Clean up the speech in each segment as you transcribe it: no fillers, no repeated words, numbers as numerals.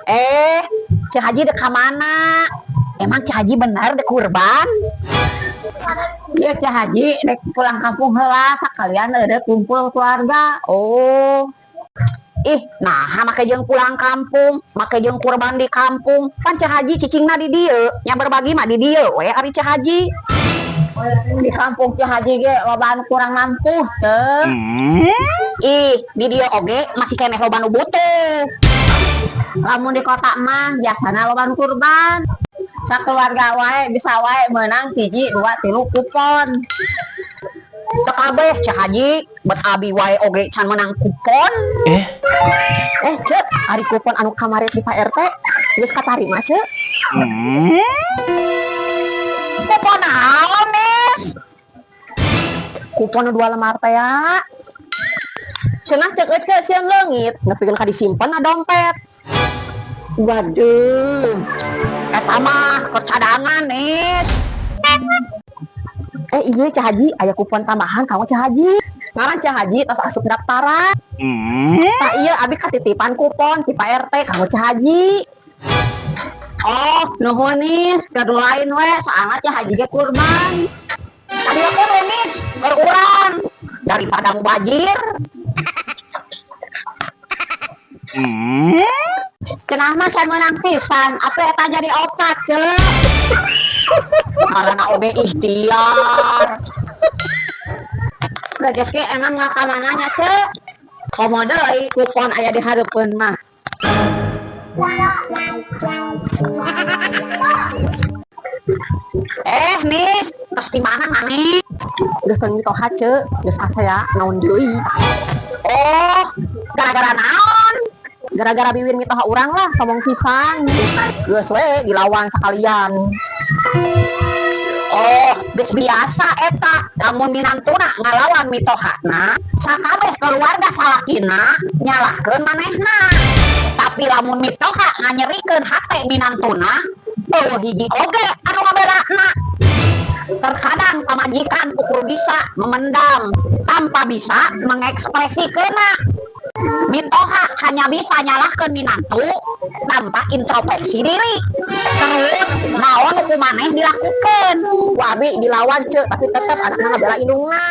Eh, Ceu Haji dek ka mana? Emang Ceu Haji bener dek kurban? Iya, Ceu Haji dek pulang kampung heula, sakalian ada kumpul keluarga. Oh. Ih, nah make jeung pulang kampung, make jeung kurban di kampung. Pan Ceu Haji cicingna di dieu, nya berbagi mah di dieu we ari Ceu Haji. Di kampung Ceu Haji ge loba anu kurang mampu, Ceu. Ih, di dieu oge masih keneh loba nu butuh. Lamun di kota mah biasana loba nu kurban. Sakeluarga wae bisa wae menang hiji, dua, tilu kupon. Teu kabeh, Ceu Haji, bet abi wae oge can menang kupon. Eh. Eh, Ceu, ari kupon anu kamari di Pak RT geus katarima, Ceu? Kupon naon, Nis? Kupon nu dua lembar teh ya. Cenah ceuk Ece sieun leungit, nepikeun ka disimpen na dompet. Waduh. Eta mah keur cadangan, Nis. Eh iya, Ceu Haji, aya kupon tambahan kanggo Ceu Haji. Ngaran Ceu Haji tos asup daftaran. Tah iya, abi katitipan kupon ti Pak RT kanggo Ceu Haji. Oh, Nuhun, Nis, gaduh lain we, soalnya Ceu Haji ge kurban. Tadi aku, Nis, keur urang daripada mubajir. Cenah mah can meunang pisan, atuh eta jadi opat, Ceu. Karena oge ikhtiar. Rezeki emang nggak kamananya, Ceu. Komo deui kupon aya di hareupeun mah. Eh, Nis, terus di mana maneh? Geus teu mitoha, Ceu, geus asa naon deui. Oh, gara-gara naon? Gara-gara biwir mitoha urang lah, sombong pisan. Geus we dilawan sekalian. Oh, geus biasa eta. Lamun minantuna ngalawan mitohana, sakabeh keluarga salakina nyalahkeun manehna. Tapi lamun mitoha nganyerikeun hate minantuna, euweuh hiji oge anu ngabelana. Terkadang pamajikan ukur bisa memendam tanpa bisa mengekspresikeunna. Mitoha hanya bisa nyalahkeun minantu tanpa introspeksi diri. Terus naon ku maneh dilakukeun? Ku abi dilawan, Ceu, tapi tetep anakna ngabela indungna.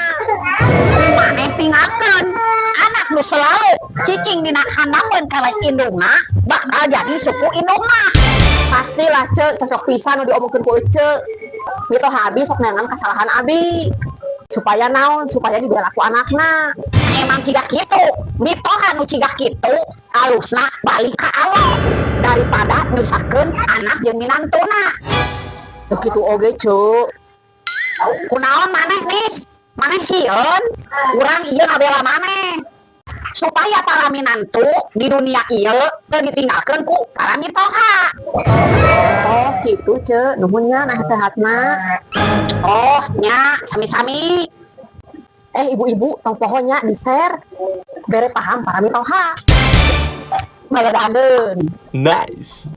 Ku maneh tinggalkeun anak nu selalu cicing dina handapeun kelek indungna bakal jadi suku indungna. Pastilah, Ceu, cocok pisan nu diomongkeun ku Ece. Mitoha abi sok neangan kesalahan abi. Supaya naon? Supaya dibela ku anakna. Emang ciga kitu, mitoha nu ciga kitu alusna balik ka Allah daripada misahkeun anak jeung minantuna. Teu kitu oge, Ceu. Kunaon maneh, Nis? Maneh sieun urang ieu ngabela maneh supaya para minantu di dunia ieu teu ditinggalkeun ku para mitoha. Oh, kitu, Ceu. Nuhun nya nasehatna. Oh, nya, sami-sami. Eh, ibu-ibu, tong poho nya di-share. Bere paham para mitoha. Baladadeun. Nice.